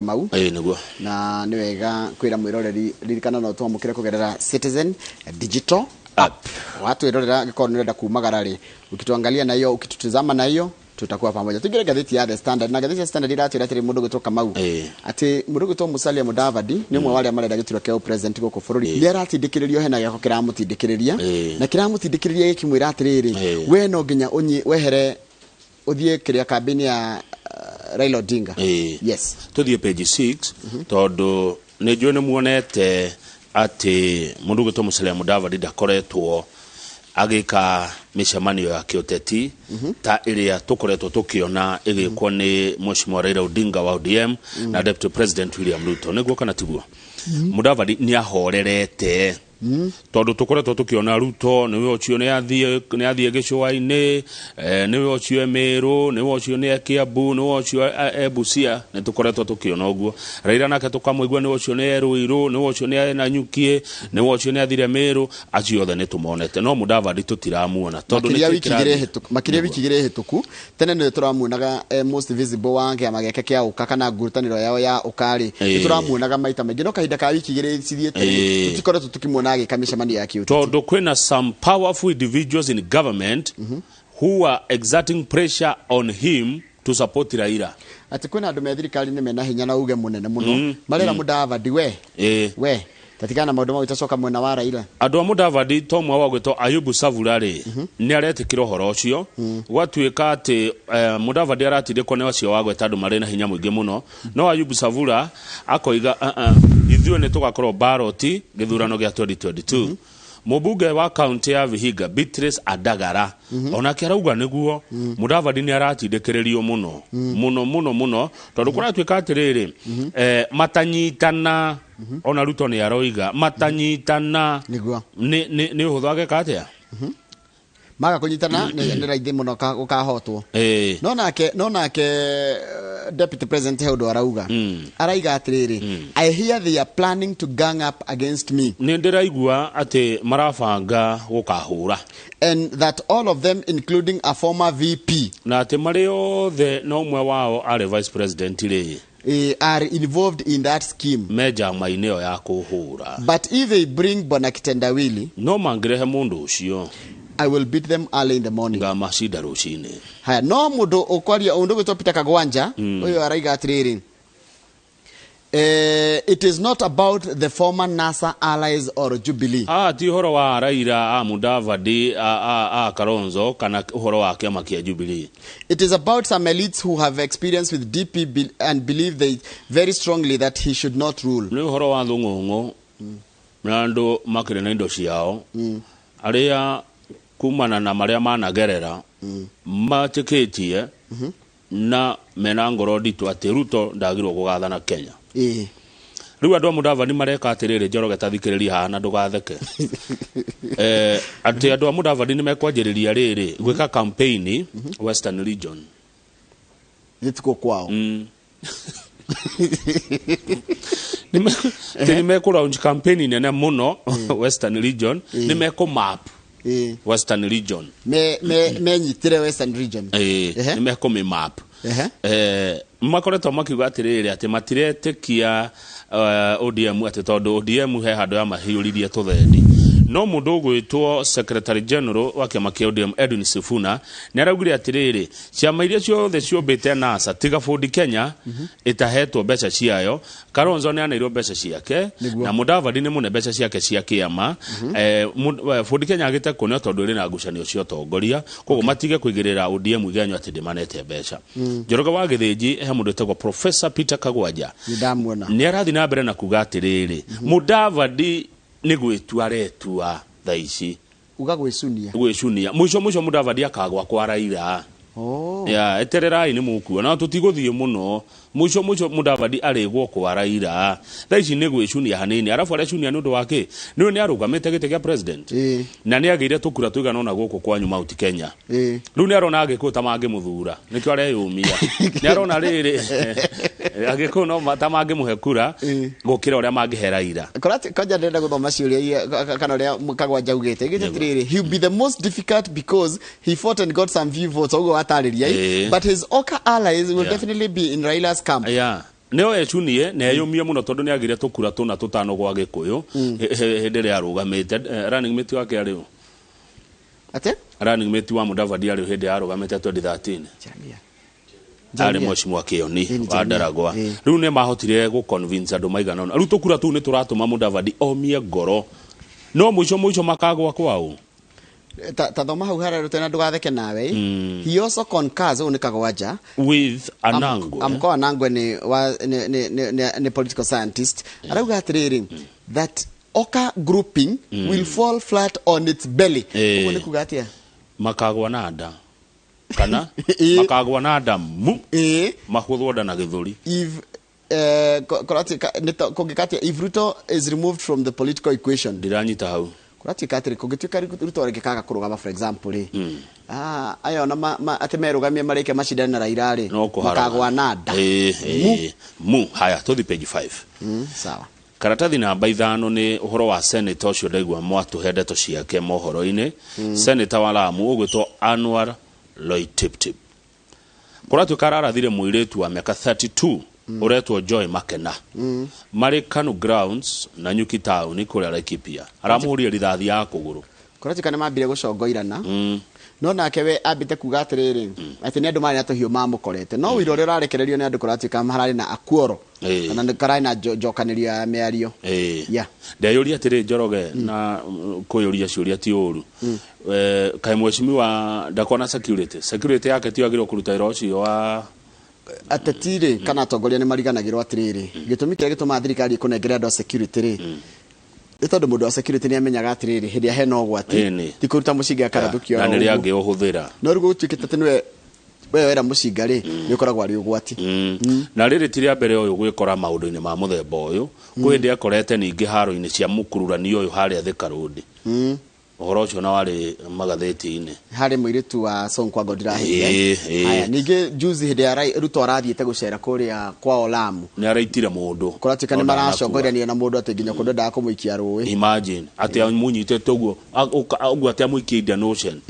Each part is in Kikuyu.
Mau. Ĩĩ, nĩguo. Na nĩ wega kwĩra mwĩroreri, ririkana no twamũkĩre kũgerera Citizen Digital App. Watwĩrorera, angĩkorwo nĩ ũrenda kumagara rĩ, ukituangalia na hiyo, ukitutizama na hiyo, tutakuwa pamoja. Tũingĩre ngathĩti ya The Standard, na ngathĩti ya Standard iratwĩra atĩrĩ, mũndũ gwĩtwo Kamau, atĩ mũndũ gwĩtwo Musalia Mudavadi nĩ ũmwe wa arĩa marenda gĩturwa kĩa president gũkũ bũrũri. Nĩ aratindĩkĩrĩrio, hena gĩako kĩramũtindĩkĩrĩria, na kĩramũtindĩkĩrĩria gĩkĩmwĩra atĩrĩrĩ, we no nginya ũnyi wehere ũthiĩ kĩrĩa kambĩini ya Raila Odinga. Yes. Tũthiĩ page 6, tondũ nĩ njũĩ nĩ muonete atĩ mũndũ ũgwĩtwo Musalia Mudavadi ndakoretwo agĩka mĩcemanio ya kĩũteti ta ĩrĩa tũkoretwo tũkĩona ĩgĩkwo nĩ Mheshimiwa Raila Odinga wa ODM na Deputy President William Ruto. Nĩguo kana tiguo? Mudavadi nĩ ahorerete, tondũ tũkoretwo tũkĩona Ruto nĩwe ũcio nĩ athiĩ gĩcũa-inĩ, nĩwe ũcio e Meru, nĩwe ũcio nĩ e Kiambu, nĩwe ũcio e Busia. Nĩ tũkoretwo tũkĩona ũguo. Raila nake tũkamũigua nĩwe ũcio nĩ e Ruiru, nĩwe ũcio nĩ e Nanyuki, nĩwe ũcio nĩ athire Meru. Acio othe nĩ tũmonete, no Mudavadi tũtiramuona tondũ makĩria nĩkĩ wiki igĩrĩ kĩrathiĩ? hĩtũku, makĩria wiki igĩrĩ hĩtũku. Tene nĩ tũramuonaga most visible wa kĩama gĩake kĩa ũka kana ngũtanĩro yao ya ũka rĩ, nĩ tũramuonaga maita maingĩ, no kahinda ka wiki igĩrĩ cithiĩte rĩ, tũtikoretwo tũkĩmuona agĩka mĩcemanio ya kĩũteti. Tondũ kwĩna some powerful individuals in government who are exerting pressure on him to support Raila. Atĩ kwĩna andũ me thirikari-inĩ mena hinya na uge mũnene mũno, marera Mudavadi, we, we tatigana na maũndũ mau, itacoka mwena wa Raila. Andũ a Mudavadi to mwe wa gwĩtwo Ayubu Savula rĩ, nĩ aretĩkĩra ũhoro ũcio. Gwatuĩka atĩ Mudavadi aratindĩkwo nĩ acio wagweta, andũ marĩ na hinya mũingĩ mũno, no Ayubu Savula akoiga, "Uh-uh, ithuĩ nĩ tũgakorwo ballot gĩthurano gĩa 2022." Mũmbunge wa kaunti ya Vihiga, Beatrice Adagara, onake arauga nĩguo Mudavadi nĩ aratindĩkĩrĩrio mũno mũno mũno mũno, tondũ kũratuĩka atĩrĩrĩ, matanyitana, ona Ruto nĩ aroiga matanyitana nĩ ũhũthũ ageka atĩa. Maga kũnyitana nĩ raithi mũno gũkahotwo. No nake deputy president he ũndũ arauga. Araiga atĩrĩrĩ, "I hear they are planning to gang up against me." Nĩ ndĩraigua atĩ marabanga gũkahũra. "And that all of them, including a former VP," na atĩ marĩ othe no ũmwe wao arĩ vice president rĩ, "are involved in that scheme." Me njama-inĩ ĩyo ya kũhũra. "But if they bring Bwana Kitendawili," no mangĩrehe mũndũ ũcio, "I will beat them early in the morning." Ngamacinda rũcinĩ. Haya, no mũndũ ũkwaria, ũndũ gwĩtwo Peter Kagwanja, ũyũ araiga atĩrĩrĩ, "It is not about the former NASA allies or Jubilee." Ah, ti ũhoro wa Raila, a Mudavadi, a Kalonzo kana ũhoro wa kĩama kĩa Jubilee. "It is about some elites who have experience with DP and believe they very strongly that he should not rule." Nĩ ũhoro wa thũng'ũng'ũ na andũ makĩrĩ na indo ciao, arĩa kumana na marĩa managerera matĩkĩtie na mena ngoro nditũ atĩ Ruto ndagĩrĩirwo gũgathana Kenya. Rĩu andũ a Mudavadi mareka atĩrĩrĩ, Njoroge, tathikĩrĩria haha na ndũgatheke, atĩ andũ a Mudavadi nĩ mekwanjĩrĩria rĩrĩ gwĩka campaign Western Region. Gĩtukũ kwao. Atĩ nĩ mekũ launch campaign nene mũno Western Region, nĩ mekũ map Western Region. Me menyitĩre Western Region. Nĩ mekũmĩ map. Makoretwo makiuga atĩrĩrĩ, atĩ matiretĩkia ODM, atĩ tondũ ODM he handũ ya mahiũririe tũthendi. No mũndũ ũgwĩtwo Secretary General wa kĩama kĩa ODM, Edwin Sifuna, nĩ araugire atĩrĩrĩ, ciama iria ciothe ciũmbĩte NASA tiga Ford Kenya ĩtahetwo mbeca ciayo, Kalonzo nĩ aneirwo mbeca ciake, na Mudavadi nĩ mũne mbeca ciake cia kĩama. Ford Kenya agĩte kũneo tondũ ĩrĩ na ngucanio cia ũtongoria, koguo matige kũigĩrĩra ODM igenyo atĩ ndĩmanete mbeca. Njoroge wa Gĩthĩnji, he mũndũ wĩtagwo Professor Peter Kagwanja. Nĩ ndamuona. Nĩ arathiĩ na mbere na kuga atĩrĩrĩ, Mudavadi nĩ gwĩtua aretua thaa ici. Uga gwĩcunia. Gwĩcunia. Mũico mũico Mudavadi akagwa kwa Raila. Ya etererai nĩ mũkuona tũtigũthiĩ mũno. Mũico mũico Mudavadi arĩgwo kwa Raila. Thaa ici nĩ gwĩcunia hanini, arabu arecunia nĩ ũndũ wa kĩ? Nĩ nĩ arũgamĩte gĩtĩ kĩa president na nĩ agĩire tũkura tũigana ũna gũkũ kwanyu Mount Kenya. Rĩu nĩ arona Agĩkũyũ ta mangĩmũthura, nĩkĩo areyũmia. Nĩ arona rĩrĩ, Agĩkũyũ no ta mangĩmũhe kura gũkĩra ũrĩa mangĩhe Raila. Kwanja ndĩrenda gũthoma ciũria iria kana ũrĩa Kagwanja augĩte. Augĩte atĩrĩrĩ, "He'll be the most difficult because he fought and got some few votes," ũguo watarĩria, "but his Oka allies will definitely be in Raila's camp." Nĩo ecunie na eyũmie mũno tondũ nĩ agire tũkura tũna tũtano gwa Gĩkũyũ hĩndĩ ĩrĩa arũgamĩte. Running mate wake arĩ ũ? Atĩ? Running mate wa Mudavadi arĩ ũ hĩndĩ arũgamĩte 2013? Jeremia. Arĩ Jeremia. Mheshimiwa Kĩoni Ĩĩ, nĩ wa Jeremia. Ndaragwa. Ĩĩ. Rĩu nĩ mahotire gũ convince andũ maigana ũna. Rĩu tũkura tũu nĩ tũratũma Mudavadi omie ngoro, no mũico mũico makagwa kwao. Ta thoma hau harĩa rutena, ndũgatheke nawe. He also concurs, ũyũ nĩ Kagwanja. With Anangwe. Amko Anangwe nĩ wa nĩ political scientist. Arauga atĩrĩrĩ, that Oka grouping will fall flat on its belly. Ũguo nĩ kuga atĩa? Makagwa na nda kana makagwa na nda mu mahũthwo nda na gĩthũri. If kũngĩka atĩa if Ruto is removed from the political equation? Ndiranyita hau. Kũratuĩka atĩrĩ, kũngĩtuĩka Ruto rĩngĩ kaga kũrũgama, for example rĩ, aya ona atĩ merũgamie marĩke macindane na Raila rĩ, no kũhara makagwa na nda. Ĩĩ, mu haya, tũthi page 5. Sawa. Karatathi namba 5 nĩ ũhoro wa senator ũcio ndaigua mwatũhe ndeto ciake mohoro-inĩ, senator wa Lamu ũgwĩtwo Anwar Loitiptip. Kũratuĩka ararathire mũirĩtu wa mĩaka 32 ũretwo Joy Makena marĩ Kanu Grounds na Nyuki Town kũrĩa Laikipia, aramũhũrire rithathi ya kũgũrũ. Kũratuĩka nĩ mambire gũcongoirana, no nake we ambĩte kuga atĩrĩrĩ, atĩ nĩ andũ marĩ na tũhiũ mamũkorete, no ũira ũrĩa ũrarekererio nĩ andũ, kũratuĩka hararĩ na akuoro kana kararĩ na njokanĩrio ya mĩario. Ndeyũria atĩrĩ, Njoroge, na kũyũria ciũria ti ũru. Kaĩ mheshimiwa ndakona security yake ti agĩrĩirwo kũruta wĩra ũcio wa Ateti rĩ, kana atongoria nĩ mariganagĩrwo atĩrĩrĩ, gĩtũmi kĩrĩa gĩtũmaga thirikari ĩkũnengere andũ a security rĩ, nĩ tondũ mũndũ wa security nĩ amenyaga atĩrĩrĩ, hĩndĩ ĩrĩa hena ũgwati, ti kũruta mũcinga akarathũkia na oro nĩ ũguo. rĩangĩ ũhũthĩra. No rĩu gũtuĩkĩte atĩ nĩwe we wera mũcinga rĩ, nĩ ũkoragwo arĩ ũgwati. Na rĩrĩ ti rĩa mbere ũyũ gwĩkora maũndũ-inĩ ma mũthemba ũyũ. Kwĩ hĩndĩ akorete ningĩ haro-inĩ cia mũkururani ũyũ harĩa Thika Road. Ũhoro ũcio na warĩ magathĩti-inĩ. Harĩ mũirĩtu wa Sonko, anga ndirahĩtia. Ĩĩ. Haya, ningĩ juzi hĩndĩ ya Ruto arathiĩte gũcera kũrĩa kwao Lamu, nĩ araitire mũndũ. Kũratuĩka nĩ No ndanakuwa. maracongoirania na mũndũ atĩ nginya kũndũ endaga kũmũikia rũĩ. Imagine atĩ amunyitĩte ũguo, ũguo atĩ amũikia Indian Ocean.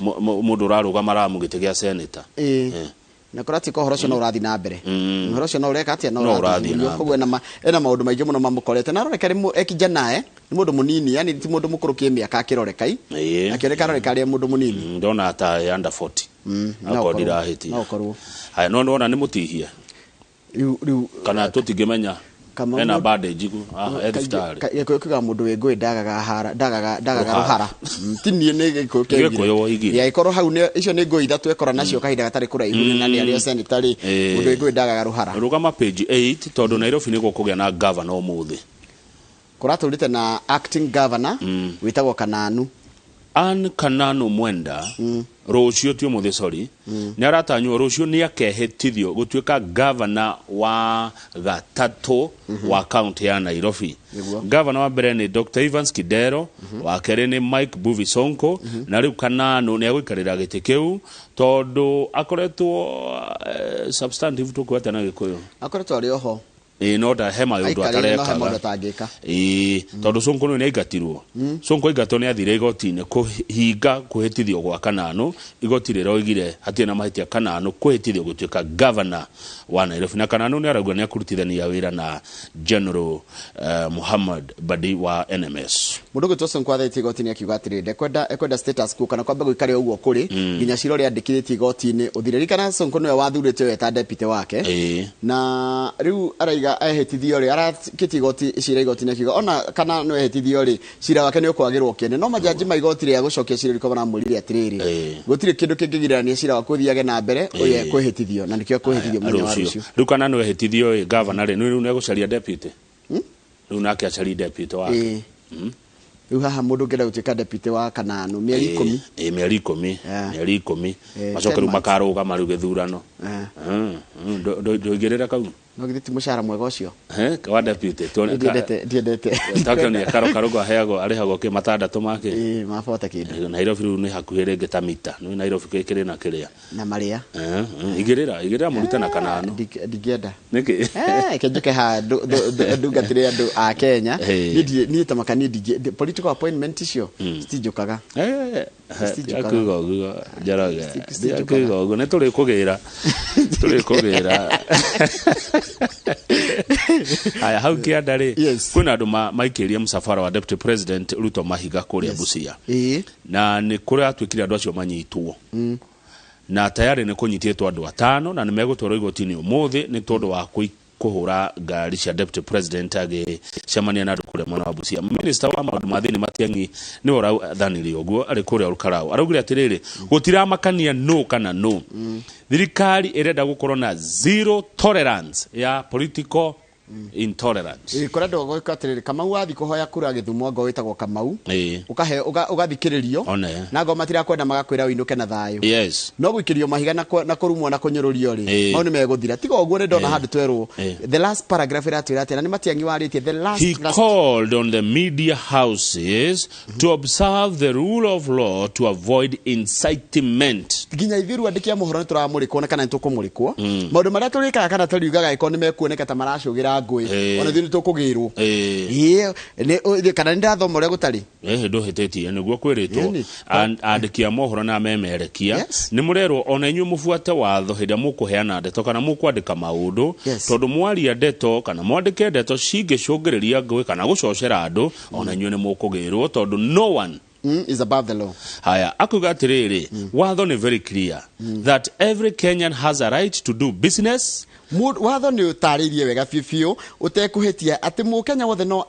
Mũndũ ũrarũgama Lamu gĩtĩ gĩa senator. Na kũratuĩka ũhoro ũcio no ũrathiĩ na mbere. Ũhoro ũcio no ũreka atĩa? No No ũrathiĩ ũrathiĩ na mbere. Koguo ena maũndũ maingĩ mũno mamũkorete, na aroreka arĩ e kijana, nĩ mũndũ mũnini, yani ti mũndũ mũkũrũ kĩmĩaka akĩroreka i. Akĩoneka aroreka arĩ mũndũ mũnini. Ndona ta e under 40. No Akorwo ũkorwo. ndirahĩtia. No ũkorwo. Haya, no nĩwona nĩ mũtihie Rĩu kana tũtingĩmenya Kama ena bandage ku e thibitarĩ. Gĩkũyũ kiugaga mũndũ wĩ ngũĩ ndagaga hara, ndagaga Rũhara. rũhara. Ti niĩ, nĩ Gĩkũyũ kĩoigire. Gĩkũyũ woigire. Ya, ĩkorwo hau icio nĩ ngũĩ ithatũ ekora nacio kahinda gatarĩ kũraihu, na nĩ arĩ o senator rĩ, mũndũ wĩ ngũĩ ndagaga rũhara. Rũgama page 8 tondũ Nairobi nĩ gũkũgĩa na governor ũmũthĩ. Kũratũrĩte na acting governor wĩtagwo Kananu. Ann Kananu Mwenda rũciũ, ti ũmũthĩ, sorry, nĩ aratanywo rũciũ nĩ akehĩtithio gũtuĩka governor wa gatatũ wa kaunti ya Nairobi. Governor wa mbere nĩ Dr. Evans Kidero, wa kerĩ nĩ Mike Mbuvi Sonko, na rĩu Kananu nĩ egũikarĩra gĩtĩ kĩu tondũ akoretwo substantive, tũkwĩte na Gĩkũyũ? Akoretwo arĩ oho. Ĩĩ, no he maũndũ Aikarĩire, no he maũndũ atarekaga. atangĩka. Ĩĩ, tondũ Sonko nĩ aingatirwo. Sonko aingatwo nĩ athire igoti-inĩ kũhinga kwĩhĩtithio gwa Kananu. Igoti rĩroigire hatirĩ na mahĩtia Kananu kwĩhĩtithio gũtuĩka governor wa Nairobi, na Kananu nĩ arauga nĩ akũrutithania wĩra na General Muhammad Badi wa NMS. Mũndũ ũgwĩtwo Sonko athĩtie igoti-inĩ akiuga atĩrĩ, ndekwenda, ekwenda status quo kana kwamba gũikare ũguo kũrĩ nginya cira ũrĩa andĩkithĩtie igoti-inĩ ũthire. Ririkana Sonko nĩwe wathurĩte we ta deputy wake. Na rĩu araiga ehĩtithio rĩ, arakĩtie igoti cira igoti-inĩ akiuga ona kana no ehĩtithio rĩ, cira wake nĩ ũkwagĩrwo kĩene, no majaji ma igoti rĩa gũcokia cira rĩko maramwĩrire atĩrĩrĩ, gũtirĩ kĩndũ kĩngĩgirania cira waku ũthiage na mbere, ũyũ ekwĩhĩtithio na nĩkĩo ekwĩhĩtithio mũthenya wa rũciũ. Rũciũ. Rĩu kana nĩ ehĩtithio ĩ governor rĩ, rĩu nĩ egũcaria deputy, rĩu nake acarie deputy wake. Rĩu haha mũndũ ũngĩenda gũtuĩka deputy wa Kananu, mĩeri 10. Ĩĩ, mĩeri 10. Mĩeri 10. Macoke 10 rĩu months. makarũgama rĩu gĩthurano. Ndũingĩrĩra kau. No githĩ ti mũcara mwega ũcio? Wa deputy? Ndiendete, ndiendete. Takionia karo karugo aheagwo, arĩhagwo kĩ matandatũ make. Ĩĩ, mabota kĩndũ. Nairobi rĩu nĩ hakuhĩ rĩngĩ ta mita nĩ Nairobi kĩrĩ na kĩrĩa. Na marĩa. Igĩrĩra, igĩrĩra mũrute na Kananu. Ndingĩenda. Nĩkĩ? Reke njũke haha ndungatĩre andũ a Kenya. Niĩ ta maka niĩ political appointment icio citinjũkaga. Citinjũkaga. Ndiakuiga ũguo, Njoroge. Citinjũkaga. Ndiakuiga ũguo, nĩ tũrĩkũgĩra, tũrĩkũgĩra. Aya, hau kĩanda rĩ, Yes. kwĩna andũ maikĩrie mũcabara wa Deputy President Ruto mahiga kũrĩa Busia, na nĩ kũrĩa atuĩkire andũ acio manyitwo, na tayarĩ nĩ kũnyitĩtwo andũ atano, na nĩ megũtwarwo igoti-inĩ ũmũthĩ nĩ tondũ wa kũhũra ngari cia Deputy President agĩcemania na andũ kũrĩa mwena wa Busia. Minister wa maũndũ ma thĩinĩ Matiang'i nĩwe ũrathanire ũguo arĩ kũrĩa Olkalau, araugire atĩrĩrĩ, gũtiramakania no kana no thirikari ĩrenda gũkorwo na zero tolerance ya political intolerance. Ĩ, kũrĩa andũ gwĩka atĩrĩrĩ, Kamau wathiĩ kũhoya kura Gĩthumo, ngo wĩtagwo Kamau, ũkahe ũgathikĩrĩrio, One. na ngo matirakwenda magakwĩra ũinũke na thayũ, no gũikĩrio mahiga na kũrumwo na kũnyũrũrio rĩ, mau nĩ megũthira. Tiga ũguo nĩ ndona handũ twerwo, the last paragraph ĩratwĩra atĩ na nĩ Matiang'i warĩtie the last, He last called on the media houses to observe the rule of law to avoid incitement. Nginya ithuĩ rĩu andĩki a mohoro nĩ tũramũrĩkwo na kana nĩ tũkũmũrĩkwo, maũndũ marĩa tũrĩkaga kana tũriugaga ĩkorwo nĩ mekuoneka ta maracũgĩra ngũĩ, ona ithuĩ nĩ tũkũgĩrwo. Ĩĩ, kana nĩ ndathoma ũrĩa gũtarĩ? Ĩhĩ, ndũhĩtĩtie, nĩguo kwĩrĩtwo. Ĩni. Andĩki a mohoro na amemerekia nĩ mũrerwo ona inyuĩ mũbuate watho hĩndĩ ĩrĩa mũkũheana ndeto kana mũkwandĩka maũndũ, tondũ mwaria ndeto kana mwandĩke ndeto cingĩcũngĩrĩria ngũĩ kana gũcocera andũ, ona inyuĩ nĩ mũkũgĩrwo, tondũ no one is above the law. Haya, akuga atĩrĩrĩ, watho nĩ very clear that every Kenyan has a right to do business. Watho nĩ ũtarĩirie wega biũ biũ ũtekũhĩtia atĩ mũkenya wothe no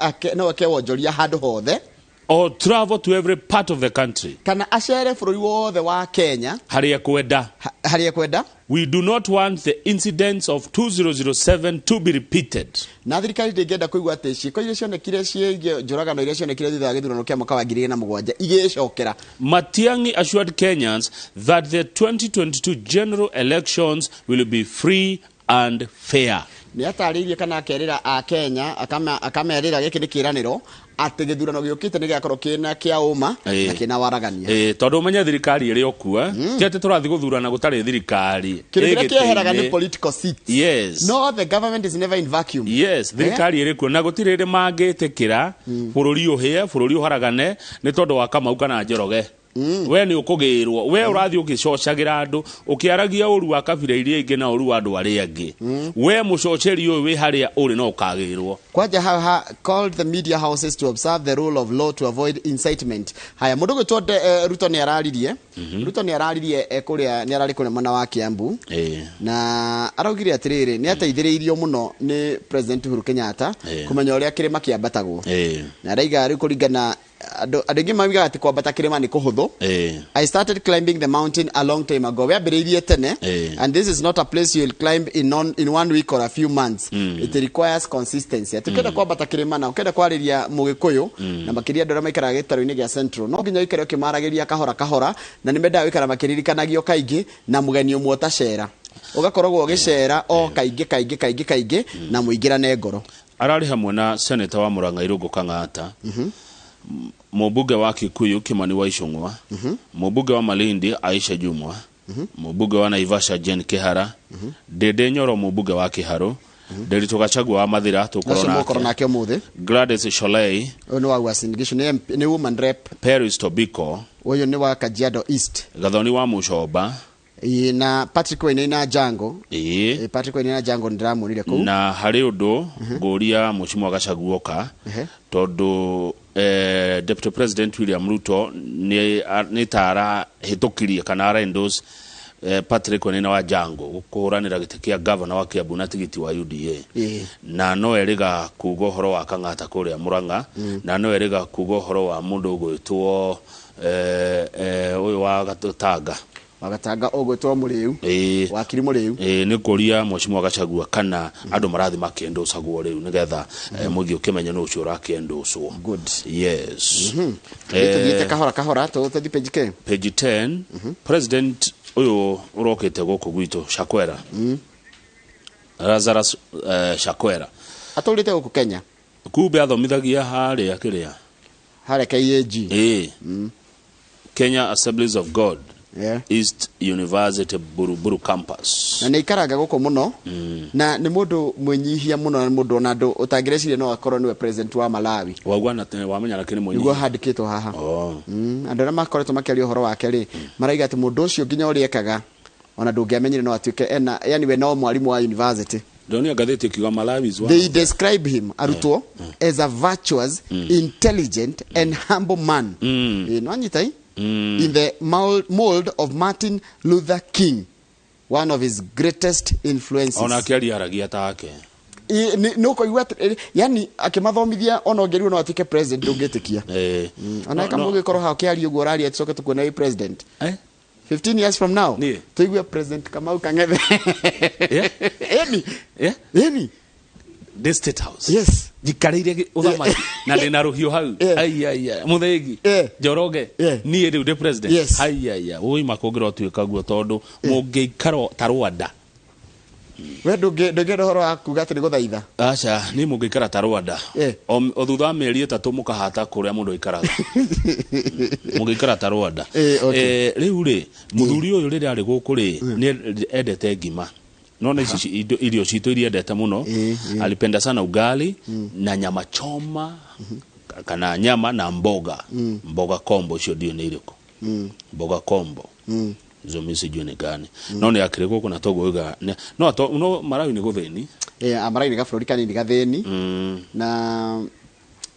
ake wonjoria handũ hothe, or travel to every part of the country, kana acere bũrũri wothe wa Kenya, harĩa kwenda. Harĩa kwenda. We do not want the incidents of 2007 to be repeated. Na thirikari ndĩngĩenda kũigua atĩ ciĩko iria cionekire ciĩgiĩ njũragano iria cionekire thutha wa gĩthurano kĩa mwaka wa 2007 igĩcokera. Matiang'i assured Kenyans that the 2022 general elections will be free and fair. Nĩ atarĩirie kana akerĩra a Kenya, akamerĩra gĩkĩ nĩ kĩĩranĩro atĩ gĩthurano gĩũkĩte nĩ gĩgakorwo kĩna kĩa ũma na kĩna waragania. Tondũ ũmenye thirikari ĩrĩ o kuo, ti atĩ tũrathiĩ gũthurana gũtarĩ thirikari. Kĩndũ kĩrĩa ĩ kĩeheraga nĩ gĩtĩ-inĩ. political seats. No, the government is never in vacuum. Yes, thirikari ĩrĩ kuo na gũtirĩ hĩndĩ mangĩtĩkĩra bũrũri ũhĩe, bũrũri ũharagane nĩ tondũ wa Kamau kana Njoroge. We nĩ ũkũgĩrwo, we ũrathiĩ ũgĩcocagĩra andũ, ũkĩaragia ũru wa kabira iria ingĩ na ũru wa andũ arĩa angĩ. We mũcoceri ũyũ wĩ harĩa ũrĩ no ũkagĩrwo. Kwanja ha, ha called the media houses to observe the rule of law to avoid incitement. Haya, mũndũ gwĩtwo Ruto nĩ araririe. Ruto nĩ araririe, kũrĩa nĩ ararĩ kũrĩa mwena wa Kiambu, na araugire atĩrĩrĩ, nĩ ateithĩrĩirio mũno nĩ President Uhuru Kenyatta kũmenya ũrĩa kĩrĩma kĩambatagwo, na araiga rĩu kũringana andũ aingĩ maugaga atĩ kwambata kĩrĩma nĩ kũhũthũ. I started climbing the mountain a long time ago. Wambĩrĩirie tene, and this is not a place you will climb in one week or a few months. It requires consistency. Atĩ ũkĩenda kwambata kĩrĩma na ũkĩenda kwarĩria mũgĩkũyũ, na makĩria andũ arĩa maikaraga gĩtarũ-inĩ gĩa Central, no nginya ũikare ũkĩmaragĩria kahora kahora, na nĩ mendaga gũikara makĩririkanagio kaingĩ na mũgeni ũmwe ũtacera, ũgakoragwo ũgĩcera o kaingĩ kaingĩ kaingĩ kaingĩ na mũingĩrane ngoro. Ararĩ hamwe na seneta wa Murang'a Irũngũ Kang'ata, mũmbunge wa Kikuyu Kimani wa Ichung'wa, mũmbunge wa Malindi Aisha Jumwa, mũmbunge wa Naivasha Jane Kihara, Ndĩndĩ Nyoro mũmbunge wa Kiharu, Nderitu Gachagua wa Mathira, tũkorwo nacio mũkorwo nake, nake ũmũthĩ. Gladys Sholei, Ũyũ nĩ wa Uasin Gishu, nĩ MP, nĩ woman rep. Peris Tobiko, Ũyũ nĩ wa Kajiado East. Gathoni wa Mucomba. Ĩĩ, na Patrick Wainaina Jango. Ĩĩ. Ĩ, Patrick Wainaina Jango nĩndĩramuonire kũu. Na harĩ ũndũ ngũria Mheshimiwa Gachagua oka, tondũ Deputy President William Ruto nĩ ta arahĩtũkirie kana ara endorse Patrick Wainaina wa Jango kũhũranĩra gĩtĩ kĩa governor wa Kiambu na tigiti wa UDA. Na no erĩga kuga ũhoro wa Kang'ata kũrĩa Murang'a, na no erĩga kuga ũhoro wa mũndũ ũgwĩtwo ũyũ wa Gatanga. Wagatanga ũgwĩtwo Mũrĩu. Wakiri Mũrĩu. Ĩĩ, nĩ kũria Mheshimiwa Gachagua kana andũ marathiĩ makĩendũcagwo rĩu nĩgetha mũthiĩ ũkĩmenye nũ ũcio ũrakĩendũcwo. Good. Yes. Tũthiĩte kahora kahora, tũthiĩ page K. Page 10, president ũyũ ũrokĩte gũkũ gwitũ, Chakwera, Lazarus Chakwera. Atũrĩte gũkũ Kenya. Kumbe athomithagia harĩa kĩrĩa harĩa KAG. Ĩĩ, Kenya Assemblies of God, East University Buruburu campus. Na nĩ aikaraga gũkũ mũno, na nĩ mũndũ mwĩnyihia mũno, na nĩ mũndũ ona andũ ũtangĩreciria no akorwo nĩwe president wa Malawi. Waugua na wamenya lakini nĩguo mwenyewe handĩkĩtwo haha. Oh. Andũ arĩa makoretwo makĩaria ũhoro wake rĩ, maraiga atĩ mũndũ ũcio nginya ũrĩa ekaga ona ndũngĩamenyire no atuĩke ena, yani we no mwarimũ wa university. Ndonire ngathĩti ĩkiuga Malawi is one They describe him, arutwo, as a virtuous, intelligent and humble man. Nwanyita i? In the mold of Martin Luther King, one of his greatest influences. Ona akĩaria aragia take. Nĩ ũkũigua yani akĩmathomithia, ona ũngĩrigwo no atuĩke president, ndũngĩtĩkia. Ona kama ũgĩkorwo hau kĩaria ũguo ũraria, tũcoke tũkuone wĩ president 15 years from now. Niĩ? Tũigue President Kamau Kang'ethe. Ĩni. Ĩni. The State House. Yes. Njikarĩire ũthamaki na ndĩna rũhiũ hau. Ai ai ai, mũthĩgi. Njoroge. Niĩ rĩu ndĩ president. Yes. Ai ai ai, ũima kũngĩra ũtuĩka guo, tondũ mũngĩikara ta Rwanda. We ndũngĩenda ũhoro wa kuga atĩ nĩ gũthaitha. Aca, niĩ mũngĩikara ta Rwanda, o thutha wa mĩeri 3 mũkahata kũrĩa mũndũ aikaraga, mũngĩikara ta Rwanda. Okay. Rĩu rĩ, mũthuri ũyũ rĩrĩa arĩ gũkũ rĩ, nĩ endete ngima, nona ici irio citũ iria endete mũno. Alipenda sana ugali na nyama choma kana nyama na mboga, mboga kombo. Icio ndiũ nĩ irĩkũ, mboga kombo hizo mi sijui ni gani, no nĩ akĩrĩ gũkũ na toguo uga no no Malawi nĩ gũthĩni. Amaraini nĩ gabũrũri kanini gathĩni, na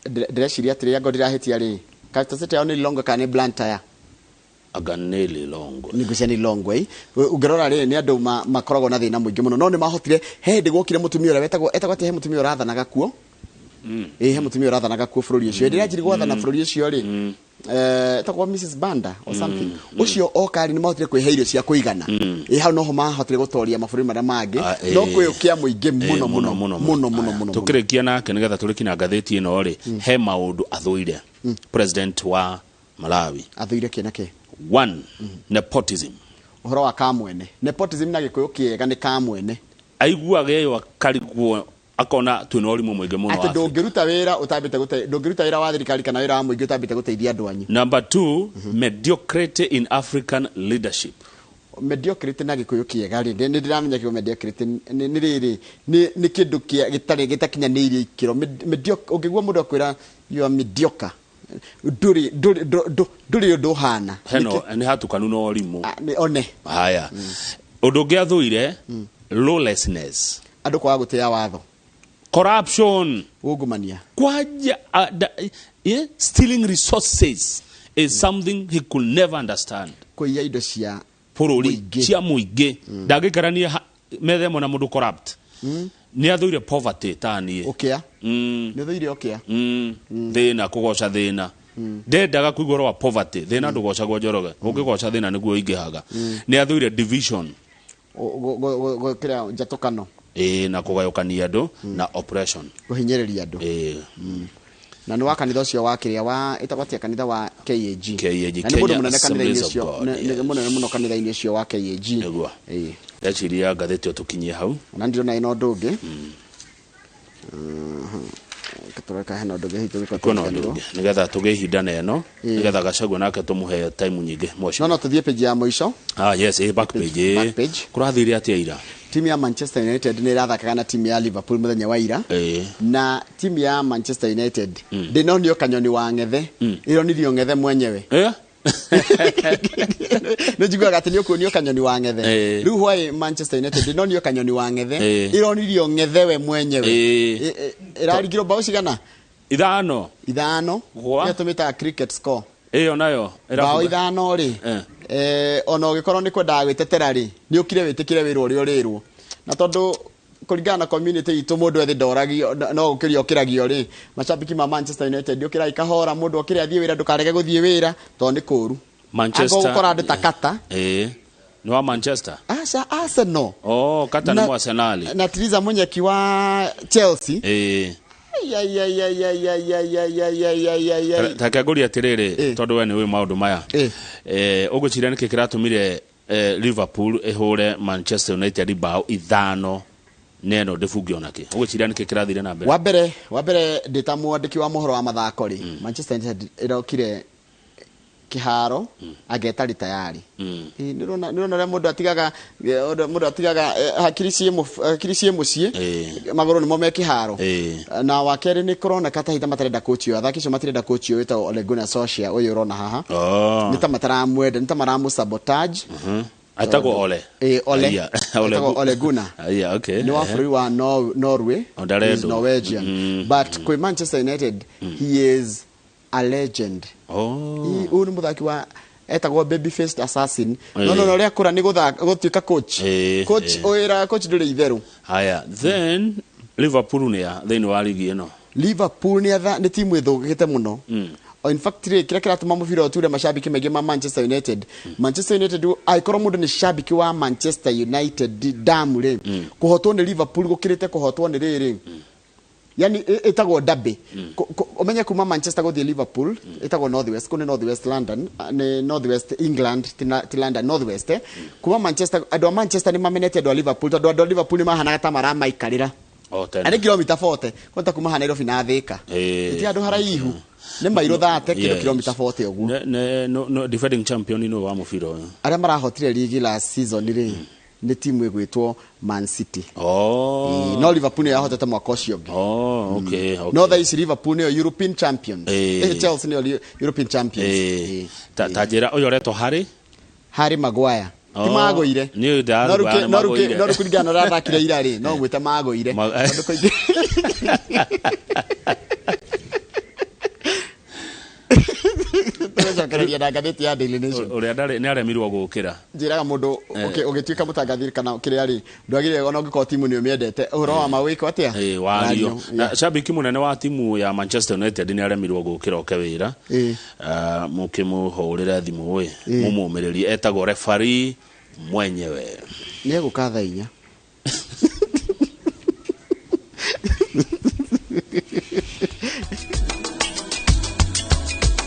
ndĩreciria atĩrĩ, angorwo ndirahĩtia rĩ, capital city yao nĩ Lilongwe kana nĩ Blantyre? Anga nĩ Lilongwe. Nĩ ngwĩciria nĩ Lilongwe. Ũngĩrora rĩ, nĩ andũ makoragwo na thĩna mũingĩ mũno, no nĩ mahotire. He hĩndĩ gwokire mũtumia ũrĩa wetagwo, etagwo atĩa, he mũtumia ũrathanaga kuo. He mũtumia ũrathanaga kuo bũrũri ũcio. Hĩndĩ ĩrĩa anjirie gwathana bũrũri ũcio rĩ, etagwo Mrs Banda or something. Ũcio oka rĩ, nĩ mahotire kwĩhe irio cia kũigana. Hau noho mahotire gũtoria mabũrũri marĩa mangĩ. No kwĩ ũkĩa mũingĩ mũno mũno mũno mũno mũno mũno. Tukĩrĩkia nake, nĩgetha tũrĩkie na ngathĩti ĩno rĩ, he maũndũ athũire president wa Malawi. Athũire kĩ na kĩ? One, nepotism. Ũhoro wa kamwene, nepotism na Gĩkũyũ kĩega nĩ kamwene. Aiguaga ĩyo akarigwo, akona twĩna ũrimũ mũingĩ mũno atĩ Afrika. Ndũngĩruta wĩra ũtambĩte gũte, ndũngĩruta wĩra wa thirikari kana wĩra wa mũingĩ ũtambĩte gũteithia andũ anyu. Number two, mediocrity in African leadership. Mediocrity na Gĩkũyũ kĩega rĩ, nĩ ndĩramenya kiugo mediocrity nĩ rĩrĩ, nĩ kĩndũ kĩa gĩtarĩ gĩtakinyanĩirie ikĩro. Ũngĩgua mũndũ akwĩra you are mediocre, ndũrĩ ũndũ ũhana. Heno nĩ hatukanu na ũrimũ. Ah, one. Haya, ũndũ ũngĩ athũire, lawlessness. Andũ kwaga gũtĩa watho. Corruption. Ungumania. Kwaja stealing resources is something he could never understand. Kũiya indo cia bũrũri. Mũingĩ. Cia mũingĩ, ndangĩikarania metha ĩmwe na mũndũ corrupt. Nĩ athũire poverty ta niĩ. Ũkĩa. Nĩ ũthũire ũkĩa. Thĩna, kũgoca thĩna, ndendaga kũigua ũhoro wa poverty. Thĩna ndũgocagwo, Njoroge. Ũngĩgoca thĩna nĩguo ũingĩhaga. Nĩ athũire division. Kĩrĩa njatũkano. Ĩĩ, na kũgayũkania andũ na oppression. Kũhinyĩrĩria andũ. Na nĩ wa kanitha ũcio wa kĩrĩa wa ĩtagwo atĩa, kanitha wa KAG. KAG, Na nĩ mũndũ Kenya mũnene kanitha-inĩ Assemblies of ũcio. God, Nĩ yes. mũnene mũno kanitha-inĩ ũcio wa KAG. Nĩguo. Ndeciria ngathĩti ĩyo tũkinyie hau. Ona ndirona ĩna ũndũ ũngĩ. Tũreka hena ũndũ ũngĩ hihi tũngĩkorwo Kwĩna ũndũ tũkĩriganĩrwo. ũngĩ nĩgetha tũgĩe ihinda na ĩno, nĩgetha Gachagua nake tũmũhe time nyingĩ mocio. No tũthiĩ page ya mũico. Ah yes, back page. Back page. Kũrathire atĩa ira? Timu ya Manchester United nĩ ĩrathakaga na timu ya Liverpool mũthenya wa ira. Na timu ya Manchester United ndĩnonio kanyoni wa ng'ethe, ĩronirio ng'ethe mwenyewe. Nĩ njiguaga atĩ nĩ ũkuonio kanyoni wa ng'ethe. Rĩu why Manchester United ndĩnonio kanyoni wa ng'ethe, ĩronirio ng'ethe we mwenyewe. Ĩrarigirwo bao cigana? 5. 5. Gwa? Ĩyo tũmĩtaga cricket score. Ĩyo nayo bao ĩrabuga. 5 rĩ, ona ũgĩkorwo nĩ kwendaga gwĩtetera rĩ, nĩ ũkire wĩtĩkĩre wĩra ũrĩa ũrĩrwo, na tondũ kũringana na community itũ mũndũ ethĩ ndoragio, no gũkĩria ũkĩragio rĩ, macambiki ma Manchester United, ũkĩrai kahora, mũndũ okĩre athiĩ wĩra, ndũkarege gũthiĩ wĩra tondũ nĩ kũru. Manchester. Angĩkorwo gũkora andũ ta Kata. Nĩ wa Manchester? Aca, Arsenal. Oh, Kata nĩ Arsenal. Na Theresa Munyeki wa Chelsea. Ai, ai, ai, ai, ai, ai, ai, ai, ai, ai, ai, ai, ai. Take ngũrie atĩrĩrĩ, tondũ we nĩ ũĩ maũndũ maya. Ũgwĩciria nĩkĩ kĩratũmire Liverpool ĩhũre Manchester United bao 5 neno ndĩbunge onakĩ? Ũgwĩciria nĩkĩ kĩrathire na mbere? Wa mbere ndĩ ta mwandĩki wa mohoro wa mathako rĩ, Manchester United ĩrokire kĩharo anga ĩtarĩ tayari. Nĩ ũrona ũrĩa mũndũ atigaga, mũndũ atigaga hakiri ciĩ mũciĩ, magũrũ nĩmo me kĩharo. Na wa kerĩ, nĩ kũroneka ta hita matarenda coach ũyũ, athaki acio matirenda coach ũyũ wĩtagwo Ole Gunnar Solskjaer, ũyũ ũrona haha. Oh. Nĩ ta mataramwenda, nĩ ta maramũ sabotage. Etagwo Ole. Ĩ, Ole. Aya, Ole. Etagwo Ole Gunnar. Aya, okay. Nĩ wa bũrũri wa Norway. O, ndarendwo. He is Norwegian. But kwĩ Manchester United he is a legend. Oh. Ũyũ nĩ mũthaki wa etagwo baby faced assassin. Ĩ. No ũrĩa akũra nĩ gũtuĩka coach. Ĩ, Coach ĩ. wĩra coach ndũrĩ itherũ. Haya, then Liverpool nĩ ya thĩinĩ wa ligi ĩno? Liverpool nĩ timu ĩthũkĩte mũno. O, in fact rĩ, kĩrĩa kĩratũma mũbira ũture macambĩki maingĩ ma Manchester United, Manchester United, angĩkorwo mũndũ nĩ cambĩki wa Manchester United damu rĩ, kũhotwo nĩ Liverpool gũkĩrĩte kũhotwo nĩ rĩrĩ, yani ĩtagwo derby. Ũmenye kuma Manchester gũthiĩ Liverpool ĩtagwo North West, kũu nĩ North West London, nĩ North West England, ti London, North West, eh. Kuma Manchester, andũ a Manchester nĩ mamenete andũ a Liverpool, tondũ andũ a Liverpool nĩ mahanaga ta maramaikarĩra. O Na tene. nĩ kilomita 40 kũta kuma haha Nairobi na Thika. Ti handũ haraihu, nĩ mairo 30 kĩndũ, kilomita 40 ũguo. No, defending champion no wa mũbira ũyũ? Arĩa marahotire ligi last season rĩ, nĩ timu ĩgwĩtwo Man City. Oh. No Liverpool nĩyo yahotete mwaka ũcio ũngĩ. Oh, okay. No thaa ici Liverpool nĩyo European champions. Chelsea nĩyo European champions. Ta njĩra ũyũ ũretwo Harry? Harry Maguire. Ti Oh, magũire. Niĩ No rĩu nĩ no rĩu magũire. No rĩu kũringana na ũrĩa athakire ira rĩ, no ngwĩte magũire. Tondũ tũgũcokereria na ngathĩti ya Daily Nation. Ũrĩa ndarĩ nĩ aremirwo gũkĩra. Njĩraga mũndũ ũgĩtuĩka mũtangathi kana kĩrĩa rĩ, ndwagĩrĩire ona ũngĩkorwo timu nĩ ũmĩendete, ũhoro wa ma wĩko atĩa? Ĩ, wario. Na shabiki mũnene wa timu ya Manchester United nĩ aremirwo gũkĩra oke wĩra. Mũkĩmũhũrĩre thimũ ĩ, mũmũmĩrĩrie, etagwo referee mwenyewe. Nĩ egũka thaa 4.